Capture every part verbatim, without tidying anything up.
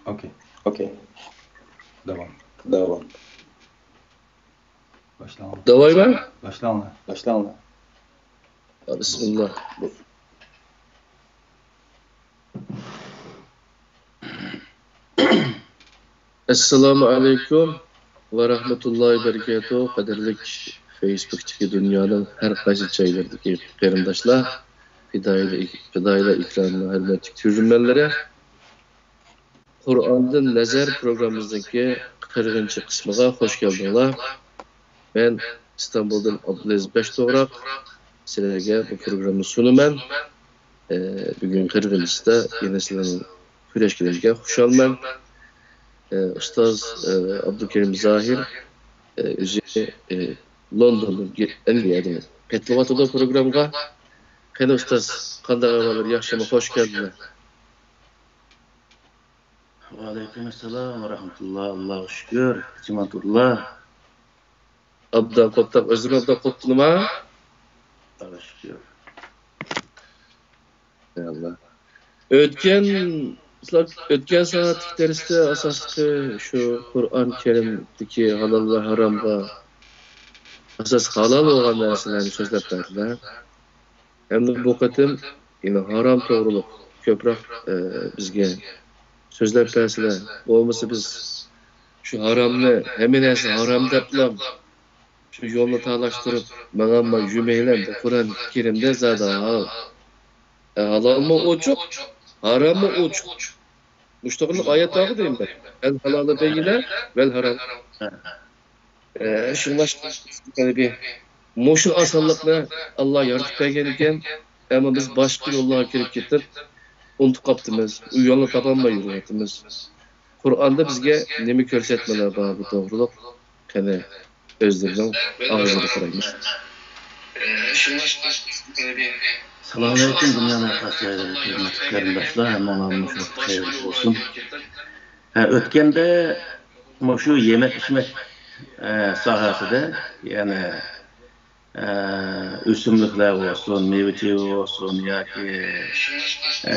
ئوكەي. ئوكەي. داۋام. داۋام. باشلاڭلار. داۋايمەن؟ باشلاڭلار. باشلاڭلار. بىسمىللا. ئەسسالامۇ ئەلەيكۇم ۋە رەھمەتۇللاھى ۋە بەرىكاتۇھ. قەدىرلىك فېيسبۇكتىكى دۇنيانىڭ ھەر قايسى جايلىرىدىكى قېرىنداشلار، پىدائىيلار، پىدائىيلار ئېكرانىنىڭ ھۆرمەتلىك كۆرۈرمەنلىرى. قۇرئاندىن نەزەر پروگراممىمىزنىڭكى قىرىقىنچى قىسمىغا خوش كەلدىڭلار. مەن ئىستانبۇلدىن ئابدۇلئەزىز بەشتوغراق سىلەرگە بۇ پروگراممىنى سۇنىمەن. ئە، بۈگۈن قىرىقىنچىسىدا يەنە سىلەرنىڭ كۆرۈشكىنىمگە خۇشالمەن. ئە، ئۇستاز، ئە، ئابدۇكېرىم زاھىر، ئە، ئۆزى، ئە، لوندوندىن، ئەنگلىيەدىن قېتىلىۋاتىدۇ پروگراممىغا. قېنى ئۇستاز، قانداق ئەھۋاللار؟ ياخشىمۇ؟ خوش كەلدىڭلار. ۋەئەلەيكۇم ئەسسالام ۋە رەھمەتۇللا. ئاللاغا شۈكۈر، تىنچ-ئامان تۇردۇلا. ئابدان قوپتاق، ئۆزۈم ئابدان قوپتۇنما؟ ئاللاغا شۈكۈر. يا ئاللا. ئۆتكەن، ئۆتكەن سائەتلىك دەرستە ئاساسلىقى شۇ قۇرئان كەرىمدىكى ھالال ۋە ھارامغا ئاساسلىق ھالال بولغان نەرسىلەرنى سۆزلەپ بەردىلەر. ئەمدى بۇ قېتىم يەنە ھارام توغرۇلۇق كۆپرەك، ئە، بىزگە سۆزلەپ بەرسىلە، بولمىسا بىز شۇ ھارامنى، ھەممە نەرسە ھارام دەپلا شۇ يولنى تالاشتۇرۇپ ماڭالماي يۈرمەيلى. ئەمدى قۇرئان كەرىمدە زادى ھال-، ئە، ھالالمۇ ئوچۇق، ھاراممۇ ئوچۇق. مۇشۇنداق ئايەت بارغۇ دەيمەن. ئەل ھالالۇ بەييىنە ۋەل ھارام. ئە، شۇڭلاشقا مۇشۇ ئاسانلىقنى ئاللا يارىتىپ بەرگەن ئىكەن، ئەمما بىز باشقا يوللارغا كىرىپ كېتىپ، ئۇنتۇپ قاپتىمىز، ئۇ يولنى تاپالماي يۈرۈۋاتىمىز. قۇرئاندا بىزگە نېمە كۆرسەتمىلەر بار بۇ توغرۇلۇق؟ قېنى، ئۆزلىرىنىڭ ئاغزىدا قارايمىز. ئەسسالامۇئەلەيكۇم، دۇنيانىڭ ھەر قايسى جايلىرىدىكى ھۆرمەتلىك قېرىنداشلار، ھەممىڭلارنىڭ مۇشۇ ۋاقتى خەيرلىك بولسۇن. ھە، ئۆتكەندە مۇشۇ يېمەك-ئىچمەك، ئە، ساھەسىدە، يەنى، ئە، ئۆسۈملۈكلەر بولسۇن، مېۋە-چېۋە بولسۇن ياكى، ئە،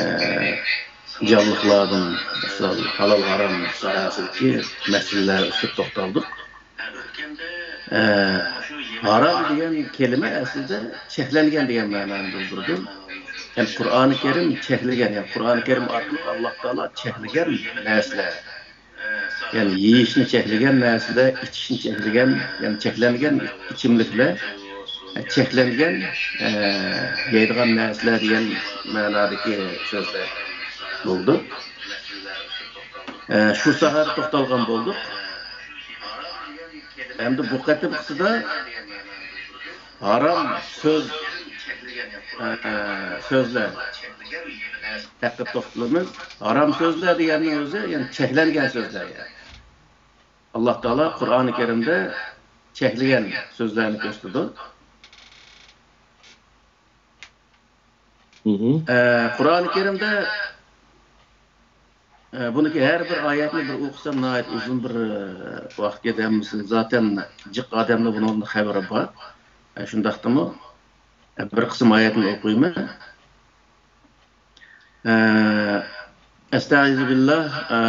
جانلىقلاردىن، مىسال، ھالال-ھارام ساھەسىدىكى مەسىلىلەر ئۈستىدە توختالدۇق. ئە، ھارام دېگەن كەلىمە ئەسلىدە چەكلەنگەن دېگەن مەنانى بىلدۈرىدۇ. يەنى قۇرئانى كەرىم چەكلىگەن، يەنى قۇرئانى كەرىم ئارقىلىق ئاللا تائالا چەكلىگەن نەرسىلەر، يەنى يېيىشنى چەكلىگەن نەرسىلەر، ئىچىشنى چەكلىگەن، يەنى چەكلەنگەن ئىچىملىكلەر، چەكلەنگەن، ئە، يەيدىغان نەرسىلەر دېگەن مەنادىكى سۆزلەر بولىدۇ. ئە، شۇ ساھەدە توختالغان بولدۇق. ئەمدى بۇ قېتىمقىسىدا ھارام سۆز، ئە، سۆزلەر ھەققىدە توختىلىمىز. ھارام سۆزلەر دېگەننىڭ ئۆزى، يەنى چەكلەنگەن سۆزلەر، يەنى. ئاللا تائالا قۇرئانى كەرىمدە چەكلىگەن سۆزلەرنى كۆرسىتىدۇ. مھم. ئە، قۇرئانى كەرىمدە، ئە، بۇنىڭكى ھەر بىر ئايەتنى بىر ئوقۇسام ناھايىتى ئۇزۇن بىر، ئە، ۋاقىت كېتەر. ھەممىسى زاتەن جىق ئادەمنىڭ بۇنىڭدىن خەۋىرى بار. ئە، شۇنداقتىمۇ، ئە، بىر قىسىم ئايەتنى ئوقۇيمەن. ئە، ئەستەئىزۇ بىللا، ئە،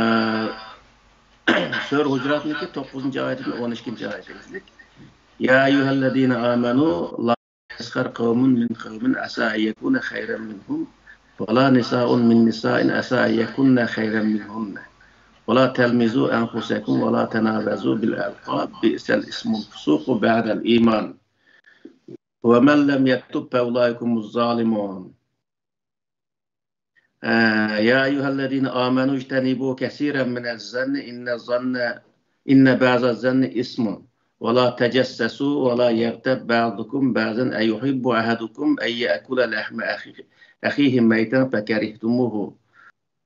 سۈرە ھۇجراتنىڭكى توققۇزىنچى ئايىتىدىن ئون ئىككىنچى ئايەتكىچىلىك. يا أيها الذين آمنوا لا يسخر قوم من قوم عسى أن يكونوا خيرا منهم ولا نساء من نساء عسى أن يكن خيرا منهن ولا تلمزوا أنفسكم ولا تنابزوا بالألقاب بئس الاسم الفسوق بعد الإيمان ومن لم يتب فأولئك هم الظالمون. آه، يا أيها الذين آمنوا اجتنبوا كثيرا من الظن إن الظن، إن بعض الظن إثم ولا تجسسوا ولا يغتب بعضكم بعضا أيحب أحدكم أن يأكل لحم أخيه، أخيه ميتا فكرهتموه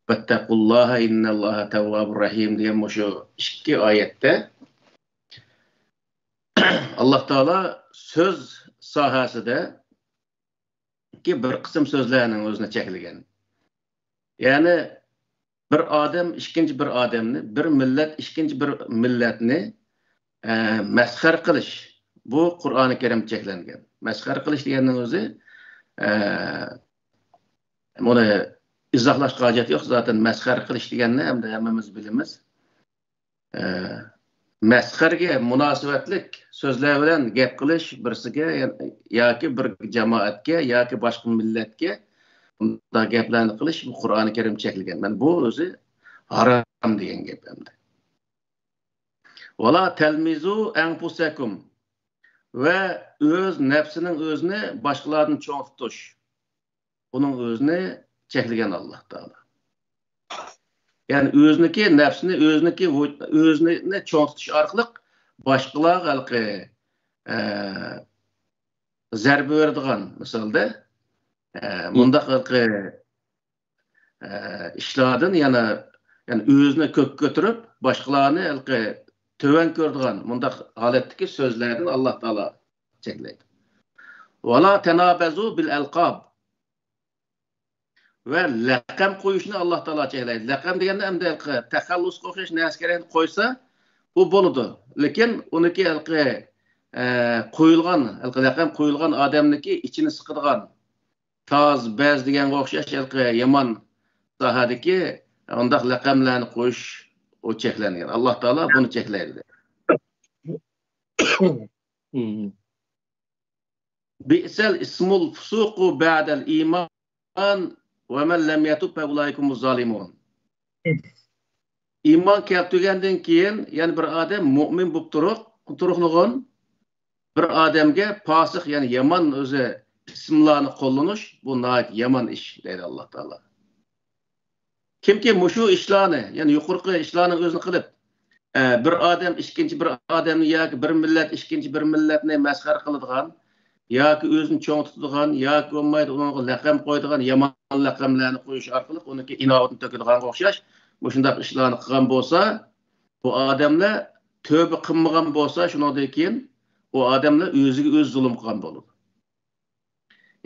واتقوا الله إن الله تواب رحيم دېگەن مۇشۇ ئىككى ئايەتتە ئاللا تائالا سۆز ساھەسىدە بىر قىسىم سۆزلەرنىڭ ئۆزىنى چەكلىگەن. يەنى بىر ئادەم ئىككىنچى بىر ئادەمنى، بىر مىللەت ئىككىنچى بىر مىللەتنى، ئە، مەسخەرە قىلىش، بۇ قۇرئانى كەرىمدە چەكلەنگەن. مەسخەرە قىلىش دېگەننىڭ ئۆزى، ئە، بۇنى ئىزاھلاشقا ھاجەت يوق، زاتەن مەسخەرە قىلىش دېگەننى ئەمدى ھەممىمىز بىلىمىز. ئە، مەسخەرىگە مۇناسىۋەتلىك سۆزلەر بىلەن گەپ قىلىش بىرسىگە ياكى بىر جامائەتكە ياكى باشقا مىللەتكە بۇنداق گەپلەرنى قىلىش بۇ قۇرئانى كەرىم چەكلىگەن. مەن بۇ ئۆزى ھارام دېگەن گەپ ئەمدى. ۋالا تەلمىزۇ ئەنفۇسەكۇم ۋە ئۆز نەپسىنىڭ ئۆزىنى باشقىلاردىن چوڭ تۇتۇش. ئۇنىڭ ئۆزىنى چەكلىگەن ئاللاھ تائالا. يەنى ئۆزىنىڭكى نەپسىنى، ئۆزىنىڭكى ۋۇ-، ئۆزىنى چوڭ تۇتۇش ئارقىلىق باشقىلارغا ھېلىقى، ئە، زەربە بېرىدىغان مىسالدا، ئە، مۇنداق ھېلىقى، ئە، ئىشلاردىن يەنە، يەنى ئۆزىنى كۆككە كۆتۈرۈپ، باشقىلارنى ھېلىقى تۆۋەن كۆرىدىغان مۇنداق ھالەتتىكى سۆزلەردىن ئاللاھ تائالا چەكلەيدۇ. ۋالا تەنابەزۇ بىل ئەلقاب. ۋە لەقەم قويۇشنى ئاللاھ تائالا چەكلەيدۇ. لەقەم دېگەندە ئەمدى ھېلىقى تەخەللۇسقا ئوخشاش نەرسە كېرەكنى قويسا، بۇ بولىدۇ. لېكىن ئۇنىڭكى ھېلىقى، ئە، قويۇلغان، ھېلىقى لەقەم قويۇلغان ئادەمنىڭكى ئىچىنى سىقىدىغان تاز، بەز دېگەنگە ئوخشاش ھېلىقى يامان ساھەدىكى ئۇنداق لەقەملەرنى قويۇش ئۇ چەكلەنگەن. ئاللاھ تائالا بۇنى چەكلەيدۇ. بىئسەل ئىسمۇل فۇسۇقۇ بەئدەل ئىمان ۋە مەن لەم يەتۇب فەئۇلائىكە ھۇمۇز زالىمۇن. ئىمان كەلتۈرگەندىن كېيىن يەنە بىر ئادەم مۇئمىن بولۇپ تۇرۇق، تۇرۇقلۇغۇن بىر ئادەمگە پاسىق، يەنى يامان ئۆزى ئىسىملارنى قوللىنىش، بۇ ناھايىتى يامان ئىش، دەيدۇ ئاللاھ تائالا. كىمكى مۇشۇ ئىشلارنى، يەنى يۇقىرىقى ئىشلارنىڭ ئۆزىنى قىلىپ، ئە، بىر ئادەم ئىككىنچى بىر ئادەمنى ياكى بىر مىللەت ئىككىنچى بىر مىللەتنى مەسخەرە قىلىدىغان ياكى ئۆزىنى چوڭ تۇتىدىغان ياكى بولمايدۇ ئۇنىڭغا لەقەم قويىدىغان يامان لەقەملەرنى قويۇش ئارقىلىق ئۇنىڭكى ئىناۋىتىنى تۆكىدىغانغا ئوخشاش مۇشۇنداق ئىشلارنى قىلغان بولسا، بۇ ئادەملەر تۆبە قىلمىغان بولسا، شۇنىڭدىن كېيىن ئۇ ئادەملەر ئۆزىگە ئۆزى زۇلۇم قىلغان بولىدۇ.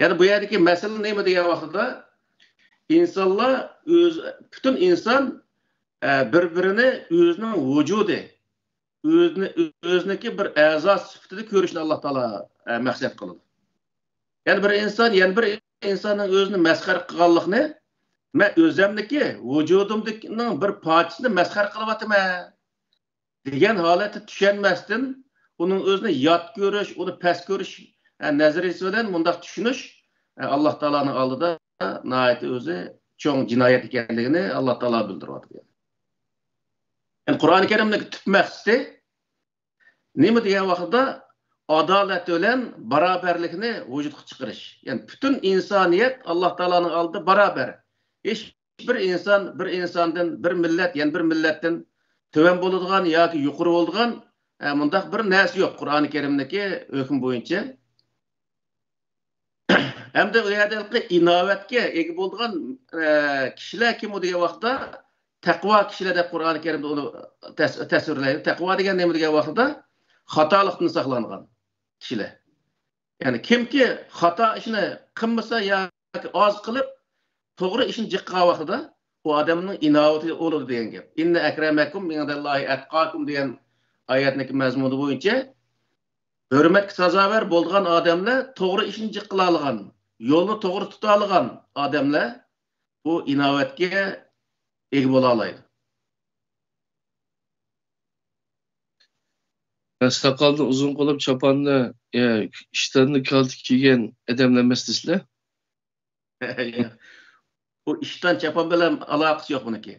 يەنى بۇ يەردىكى مەسىلە نېمە دېگەن ۋاقتىدا، ئىنسانلار ئۆز، پۈتۈن ئىنسان، ئە، بىر-بىرىنى ئۆزىنىڭ ۋۇجۇدى، ئۆزىنى، ئۆزىنىڭكى بىر ئەزا سۈپىتىدە كۆرۈشنى ئاللاھ تائالا، ئە، مەقسەت قىلىدۇ. يەنى بىر ئىنسان يەنە بىر ئىنساننىڭ ئۆزىنى مەسخەرە قىلغانلىقىنى، مەن ئۆزۈمنىڭكى ۋۇجۇدۇمدىكىنىڭ بىر پارچىسىنى مەسخەرە قىلىۋاتىمەن دېگەن ھالەتتە چۈشەنمەستىن، ئۇنىڭ ئۆزىنى يات كۆرۈش، ئۇنى پەس كۆرۈش، ئە، نەزەرىيىسى بىلەن مۇنداق چۈشىنىش، ئە، ئاللاھ تائالانىڭ ئالدىدا ناھايىتى ئۆزى چوڭ جىنايەت ئىكەنلىكىنى ئاللاھ تائالا بىلدۈرۈۋاتىدۇ. يەنى قۇرئانى كەرىمنىڭ تۈپ مەقسىتى نېمە دېگەن ۋاقىتتا، ئادالەت بىلەن باراۋەرلىكنى ۋۇجۇدقا چىقىرىش. يەنى پۈتۈن ئىنسانىيەت ئاللاھ تائالانىڭ ئالدىدا باراۋەر. ھېچ بىر ئىنسان بىر ئىنساندىن، بىر مىللەت يەنە بىر مىللەتتىن تۆۋەن بولىدىغان ياكى يۇقىرى بولىدىغان، ئە، مۇنداق بىر نەرسە يوق قۇرئانى كەرىمدىكى ھۆكۈم بويىچە. ھەمدە ئۇ يەردە ھېلىقى ئىناۋەتكە ئىگە بولىدىغان، ئە، كىشىلەر كىم ئۇ دېگەن ۋاقىتتا، تەقۋا كىشىلەر دەپ قۇرئانى كەرىمدە ئۇنى تەس-، تەسۋىرلەيدۇ. تەقۋا دېگەن نېمە دېگەن ۋاقتىدا، خاتالىقتىن ساقلانغان كىشىلەر. يەنى كىمكى خاتا ئىشنى قىلمىسا ياكى ئاز قىلىپ، توغرا ئىشنى جىق قىلغان ۋاقتىدا، ئۇ ئادەمنىڭ ئىناۋىتى ئۇلۇغ دېگەن گەپ. ئىننە ئەكرەمەكۇم ئىندەللاھى ئەتقاكۇم دېگەن ئايەتنىڭكى مەزمۇنى بويىچە، ھۆرمەتكە سازاۋەر بولىدىغان ئادەملەر توغرا ئىشنى جىق قىلالىغان، يولنى توغرا تۇتالىغان ئادەملەر بۇ ئىناۋەتكە ئىگە بولالايدۇ. ساقالنى ئۇزۇن قىلىپ، چاپاننى، ئە، ئىشتاننى كالتە كىيگەن ئادەملەر ئەمەس دېسىلە. بۇ ئىشتان چاپان بىلەن ئالاقىسى يوق بۇنىڭكى.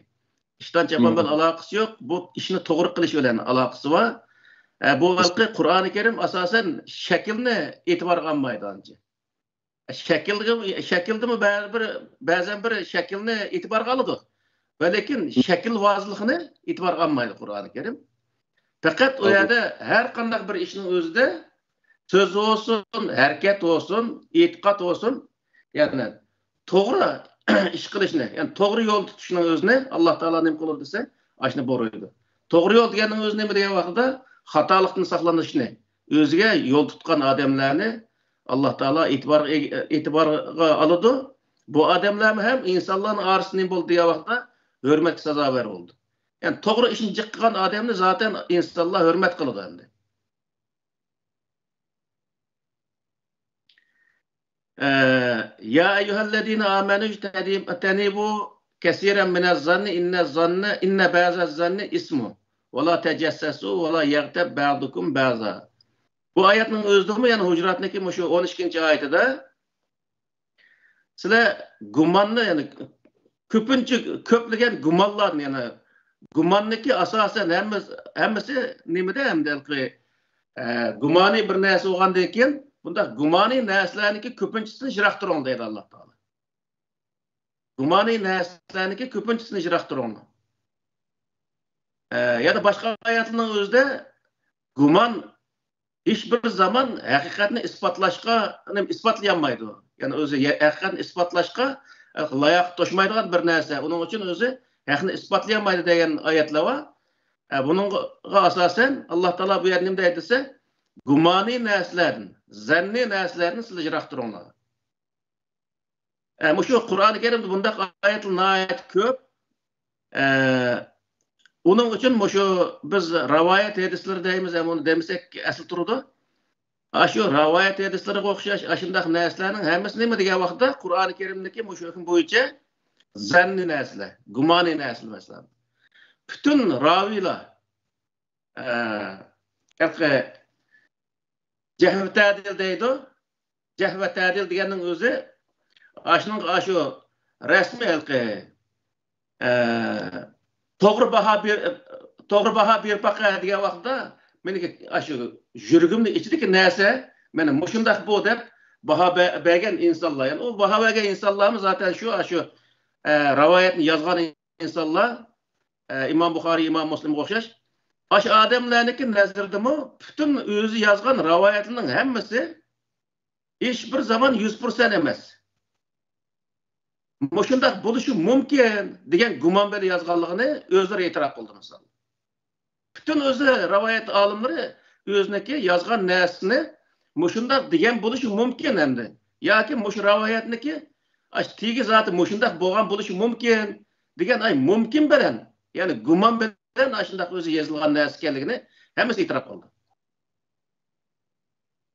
ئىشتان چاپان بىلەن ئالاقىسى يوق. بۇ ئىشنى توغرا قىلىش بىلەن ئالاقىسى بار. ئە، بۇ ھېلىقى قۇرئانى كەرىم ئاساسەن شەكىلنى ئېتىبارغا ئالمايدۇ ئانچە. شەكىلگە، شەكىلدىمۇ بەزى بىر، بەزەن بىر شەكىلنى ئېتىبارغا ئالىدۇ. ۋە لېكىن شەكىلۋازلىقنى ئېتىبارغا ئالمايدۇ قۇرئانى كەرىم. پەقەت ئۇ يەردە ھەر قانداق بىر ئىشنىڭ ئۆزىدە سۆز بولسۇن، ھەرىكەت بولسۇن، ئېتىقاد بولسۇن، يەنى توغرا ئىش قىلىشنى، يەنى توغرا يول تۇتۇشنىڭ ئۆزىنى ئاللاھ تائالا نېمە قىلىدۇ دېسە، ئاشۇنى بۇيرۇيدۇ. توغرا يول دېگەننىڭ ئۆزى نېمە دېگەن ۋاقتىدا، خاتالىقتىن ساقلىنىشنى، ئۆزىگە يول تۇتقان ئادەملەرنى ئاللاھ تائالا ئېتىبارغا، ئېتىبارغا ئالىدۇ. بۇ ئادەملەرمۇ ھەم ئىنسانلارنىڭ ئارىسىدا نېمە بولىدۇ دېگەن ۋاقىتتا، ھۆرمەتكە سازاۋەر بولىدۇ. يەنى توغرا ئىشنى جىق قىلغان ئادەمنى زاتەن ئىنسانلار ھۆرمەت قىلىدۇ ئەمدى. ئە، يا ئەييۇھەللەزىنە ئامەنۇ ئىجتەنىبۇ، كثيرا من الظن إن الظن إن بعض الظن إثم ولا تجسسوا ولا يغتب بعضكم بعضا. بۇ ئايەتنىڭ ئۆزىدىمۇ، يەنى ھۇجراتنىڭكى مۇشۇ ئون ئىككىنچى ئايىتىدە سىلەر گۇماننى، يەنى كۆپىنچە، كۆپلىگەن گۇمانلارنى، يەنى گۇماننىكى ئاساسەن ھەممىسى، ھەممىسى نېمىدە ھەمدە ھېلىقى، ئە، گۇمانىي بىر نەرسە بولغاندىن كېيىن، بۇنداق گۇمانىي نەرسىلەرنىڭكى كۆپىنچىسىنى يىراق تۇرۇڭ دەيدۇ ئاللا تائالا. گۇمانىي نەرسىلەرنىڭكى كۆپىنچىسىنى يىراق تۇرۇڭلار. ئە، يەنە باشقا ئايەتنىڭ ئۆزىدە گۇمان ھېچ بىر زامان ھەقىقەتنى ئىسپاتلاشقا، ئىسپاتلىيالمايدۇ. يەنى ئۆزى ھەقىقەتنى ئىسپاتلاشقا لاياققا توشمايدىغان بىر نەرسە. ئۇنىڭ ئۈچۈن ئۆزى ھەقنى ئىسپاتلىيالمايدۇ دېگەن ئايەتلەر بار. ئە، بۇنىڭغا ئاساسەن، ئاللا تائالا بۇ يەردە نېمە دەيدۇ دېسە، گۇمانىي نەرسىلەردىن، زەننىي نەرسىلەردىن سىلەر يىراق تۇرۇڭلار. ئە، مۇشۇ قۇرئانى كەرىمدە بۇنداق ئايەتلەر ناھايىتى كۆپ. ئە، ئۇنىڭ ئۈچۈن مۇشۇ بىز رىۋايەت ھەدىسلىرى دەيمىز، ئەمما ئۇنى دېمىسەك ئەسلى تۇرىدۇ. ئاشۇ رىۋايەت ھەدىسلىرىگە ئوخشاش ئاشۇنداق نەرسىلەرنىڭ ھەممىسى نېمە دېگەن ۋاقىتتا، قۇرئانى كەرىمدىكى مۇشۇ ھۆكۈم بويىچە زەننىي نەرسىلەر، گۇمانىي نەرسىلەر مەسىلەن. پۈتۈن راۋىلار، ئە، ھېلىقى جەھۋ تەدىل دەيدۇ. جەھۋ تەدىل دېگەننىڭ ئۆزى ئاشۇنىڭ، ئاشۇ رەسمىي ھېلىقى، ئە، توغرا باھا بېر-، توغرا باھا بېرىپ باقە دېگەن ۋاقىتتا، مېنىڭكى ئاشۇ يۈرىكىمنىڭ ئىچىدىكى نەرسە، مانا مۇشۇنداق بۇ دەپ باھا بە-، بەرگەن ئىنسانلار. يەنى ئۇ باھا بەرگەن ئىنسانلارمۇ زاتەن شۇ، ئاشۇ، ئە، رىۋايەتنى يازغان ئىنسانلار، ئە، ئىمام بۇخارىي، ئىمام مۇسلىمغا ئوخشاش. ئاشۇ ئادەملەرنىڭكى نەزىرىدىمۇ پۈتۈن ئۆزى يازغان رىۋايەتلىرىنىڭ ھەممىسى ھېچ بىر زامان يۈز پىرسەنت ئەمەس. مۇشۇنداق بولۇشى مۇمكىن دېگەن گۇمان بىلەن يازغانلىقىنى ئۆزلىرى ئېتىراپ قىلدى، مىسال. پۈتۈن ئۆزى رىۋايەت ئالىملىرى ئۆزىنىڭكى يازغان نەرسىنى مۇشۇنداق دېگەن بولۇشى مۇمكىن ئەمدى. ياكى مۇشۇ رىۋايەتنىكى ئاشۇ تېگى زاتى مۇشۇنداق بولغان بولۇشى مۇمكىن دېگەن، ئاي، مۇمكىن بىلەن، يەنى گۇمان بىلەن ئاشۇنداق ئۆزى يېزىلغان نەرسە ئىكەنلىكىنى ھەممىسى ئېتىراپ قىلدى.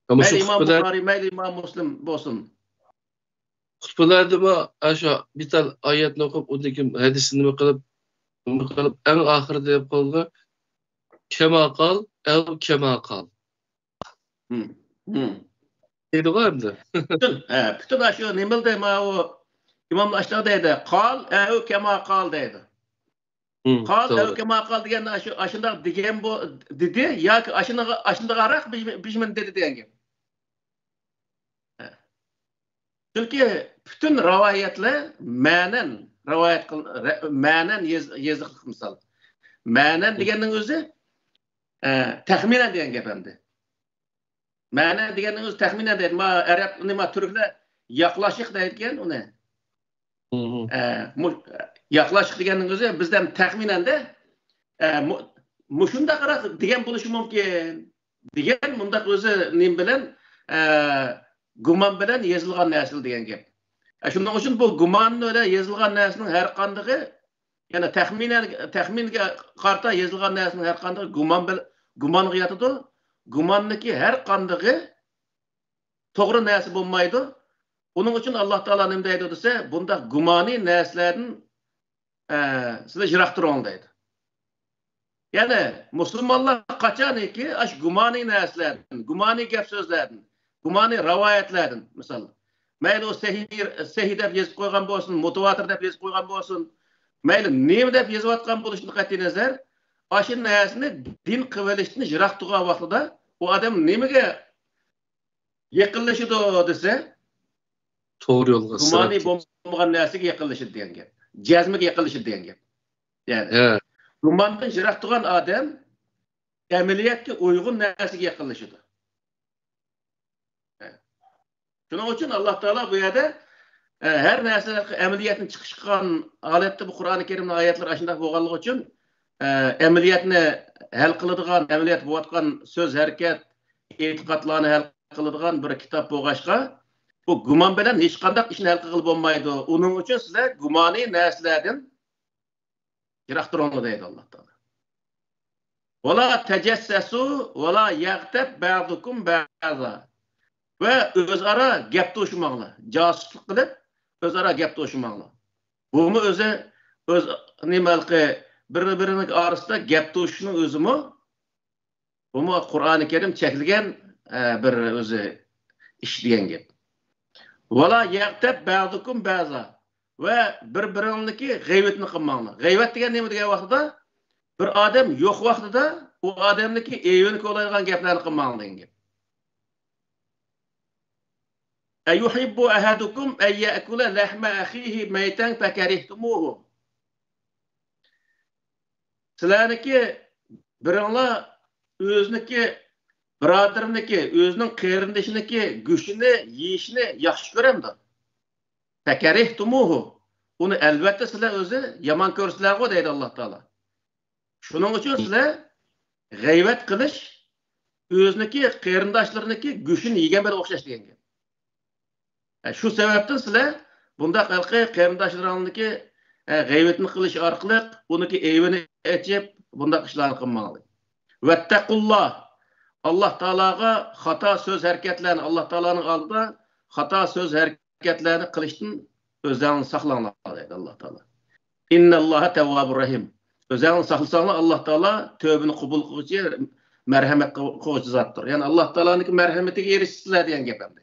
مۇشۇ مەيلى ئىمام خۇتبىلەر بۇخارىي، مەيلى ئىمام مۇسلىم بولسۇن. خۇتبىلەردىمۇ ئاشۇ بىر تال ئايەتنى ئوقۇپ، ئۇندىن كېيىن ھەدىسنى نېمە قىلىپ، نېمە قىلىپ، ئەڭ ئاخىرىدا دەپ قالىدۇ، كەما قال، ئەۋ كەما قال. ھىم، ھىم. دەيدىغۇ ئەمدى. پۈتۈن، ھە، پۈتۈن ئاشۇ نېمىلدە ماۋۇ ئىمام ئاشتاغ دەيدۇ، قال، ئەۋ كەما قال دەيدۇ. ھىم، قال، توغرا. ئەۋ كەما قال دېگەندە ئاشۇ، ئاشۇنداق دېگەن بۇ، دېدى ياكى ئاشۇنداق، ئاشۇنداقراق بىژمىن دېدى دېگەن گەپ. چۈنكى پۈتۈن رىۋايەتلەر مەنەن رىۋايەت قىل-، رە-، مەنەن يېز-، يېزىقلىق مىسال. مەنەن دېگەننىڭ ئۆزى، ئە، تەخمىنەن دېگەن گەپ ئەمدى. مەنەن دېگەننىڭ ئۆزى تەخمىنەن دەيدۇ. ما ئەرەب، نېمە، تۈركلەر ياقلاشىق دەيدىكەن ئۇنى. مم. ئە، مۇ-، ياقلاشىق دېگەننىڭ ئۆزى بىزدە تەخمىنەن دە، ئە، مۇ-، مۇشۇنداقراق دېگەن بولۇشى مۇمكىن. دېگەن مۇنداق ئۆزى نېمە بىلەن، ئە، گۇمان بىلەن يېزىلغان نەرسىلەر دېگەن گەپ. ئە، شۇنىڭ ئۈچۈن بۇ گۇمان بىلەن يېزىلغان نەرسىنىڭ ھەر قاندىقى، يەنى تەخمىنەن، تەخمىنگە قارىتا يېزىلغان نەرسىنىڭ ھەر قاندىقى گۇمان بىل-، گۇمانغا ياتىدۇ. گۇماننىڭكى ھەر قاندىقى توغرا نەرسە بولمايدۇ. ئۇنىڭ ئۈچۈن ئاللا تائالا نېمە دەيدۇ دېسە، بۇنداق گۇمانىي نەرسىلەردىن، ئە، سىلەر يىراق تۇرۇڭ دەيدۇ. يەنى مۇسۇلمانلار قاچانكى ئاشۇ گۇمانىي نەرسىلەردىن، گۇمانىي گەپ سۆزلەردىن، گۇمانىي رىۋايەتلەردىن، مىسال، مەيلى ئۇ سەھىھ، سەھىھ دەپ يېزىپ قويغان بولسۇن، مۇتىۋاتىر دەپ يېزىپ قويغان بولسۇن، مەيلى نېمە دەپ يېزىۋاتقان بولۇشىدىن قەتئىينەزەر، ئاشۇ نەرسىنى دىن قىلىۋېلىشتىن يىراق تۇرغان ۋاقتىدا ئۇ ئادەم نېمىگە يېقىنلىشىدۇ دېسە، توغرا يولغا، گۇمانى سىراط بولمىغان نەرسىگە يېقىنلىشىدۇ دېگەن گەپ. جەزمىگە يېقىنلىشىدۇ دېگەن گەپ. يەنى، ھە. گۇماندىن يىراق تۇرغان ئادەم ئەمەلىيەتكە ئۇيغۇن نەرسىگە يېقىنلىشىدۇ. ھە. شۇنىڭ ئۈچۈن ئاللا تائالا بۇ يەردە، ئە، ھەر نەرسە ئەمەلىيەتنى چىقىش قىلغان ھالەتتە بۇ قۇرئانى كەرىمنىڭ ئايەتلىرى ئاشۇنداق بولغانلىقى ئۈچۈن، ئە، ئەمەلىيەتنى ھەل قىلىدىغان، ئەمەلىيەت بولۇۋاتقان سۆز، ھەرىكەت، ئېتىقادلارنى ھەل قىلىدىغان بىر كىتاب بولغاچقا، بۇ گۇمان بىلەن ھېچقانداق ئىشنى ھەل قىلغىلى بولمايدۇ. ئۇنىڭ ئۈچۈن سىلەر گۇمانىي نەرسىلەردىن يىراق تۇرۇڭلار دەيدۇ ئاللا تائالا. ۋەلا تەجەسسەسۇ ۋەلا يەغتەب بەزۇكۇم بەزا. ۋە ئۆزئارا گەپ توشۇماڭلار. جاسۇسلۇق قىلىپ، ئۆزئارا گەپ توشۇماڭلار. بۇمۇ ئۆزى ئۆز نېمە ھېلىقى بىر-بىرىنىڭ ئارىسىدا گەپ توشۇشنىڭ ئۆزىمۇ، بۇمۇ قۇرئانى كەرىم چەكلىگەن، ئە، بىر ئۆزى ئىش دېگەن گەپ. ۋالا يەغتەب بەزۇكۇم بەزا. ۋە بىر-بىرىڭلىكى غەيۋەتنى قىلماڭلار. غەيۋەت دېگەن نېمە دېگەن ۋاقتىدا، بىر ئادەم يوق ۋاقتىدا ئۇ ئادەمنىكى ئەيىبىنى كولايدىغان گەپلەرنى قىلماڭلار دېگەن گەپ. ئەيۇھىببۇ ئەھەدۇكۇم ئەن يەئكۇلە لەھمە ئەخىھى مەيتەن فەكەرىھتۇمۇھۇ. سىلەرنىكى بىرىڭلار ئۆزىنىكى، بۇرادىرىنىكى، ئۆزىنىڭ قېرىندىشىنىكى گۆشىنى يېيىشنى ياخشى كۆرەمدۇ؟ فەكەرىھتۇمۇھۇ. ئۇنى ئەلۋەتتە سىلەر ئۆزى يامان كۆرىسىلەرغۇ دەيدۇ ئاللا تائالا. شۇنىڭ ئۈچۈن سىلەر غەيۋەت قىلىش ئۆزىنىكى قېرىنداشلىرىنىكى گۆشىنى يېگەن بىلەن ئوخشاش دېگەن گەپ. ئە، شۇ سەۋەبتىن سىلەر بۇنداق ھېلىقى قېرىنداشلىرىڭنىڭكى، ئە، غەيۋىتىنى قىلىش ئارقىلىق ئۇنىڭكى ئەيىبىنى ئېچىپ، بۇنداق ئىشلارنى قىلماڭلار. ۋەتتەقۇللا. ئاللا تائالاغا خاتا سۆز ھەرىكەتلەرنى، ئاللا تائالانىڭ ئالدىدا خاتا سۆز ھەرىكەتلەرنى قىلىشتىن ئۆزەڭلارنى ساقلاڭلار دەيدۇ ئاللا تائالا. ئىنناللاھە تەۋۋابۇر رەھىم. ئۆزەڭلارنى ساقلىساڭلار، ئاللا تائالا تۆبىنى قوبۇل قىلغۇچى، مەرھەمەت قىلغۇچى زاتتۇر. يەنى ئاللا تائالانىڭكى مەرھەمىتىگە ئېرىشىسىلەر دېگەن گەپ ئەمدى.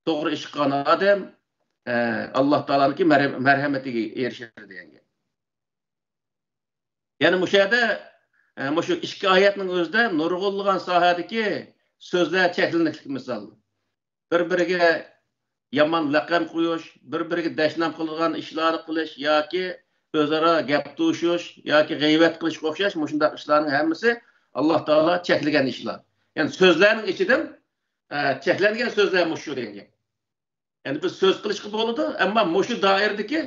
توغرا ئىش قىلغان ئادەم، ئە، ئاللا تائالانىڭكى مەرھەم-، مەرھەمىتىگە ئېرىشىدۇ دېگەن گەپ. يەنى مۇشۇ يەردە، ئە، مۇشۇ ئىككى ئايەتنىڭ ئۆزىدە نۇرغۇنلىغان ساھەدىكى سۆزلەر چەكلىنىشلىك مىسال. بىر-بىرىگە يامان لەقەم قويۇش، بىر-بىرىگە دەشنام قىلىدىغان ئىشلارنى قىلىش ياكى ئۆزئارا گەپ توشۇش ياكى غەيۋەت قىلىشقا ئوخشاش مۇشۇنداق ئىشلارنىڭ ھەممىسى ئاللا تائالا چەكلىگەن ئىشلار. يەنى سۆزلەرنىڭ ئىچىدىن، ئە، چەكلەنگەن سۆزلەر مۇشۇ دېگەن گەپ. يەنى بىز سۆز قىلىشقا بولىدۇ، ئەمما مۇشۇ دائىرىدىكى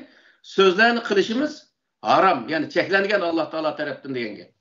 سۆزلەرنى قىلىشىمىز ھارام، يەنى چەكلەنگەن ئاللا تائالا تەرەپتىن دېگەن گەپ.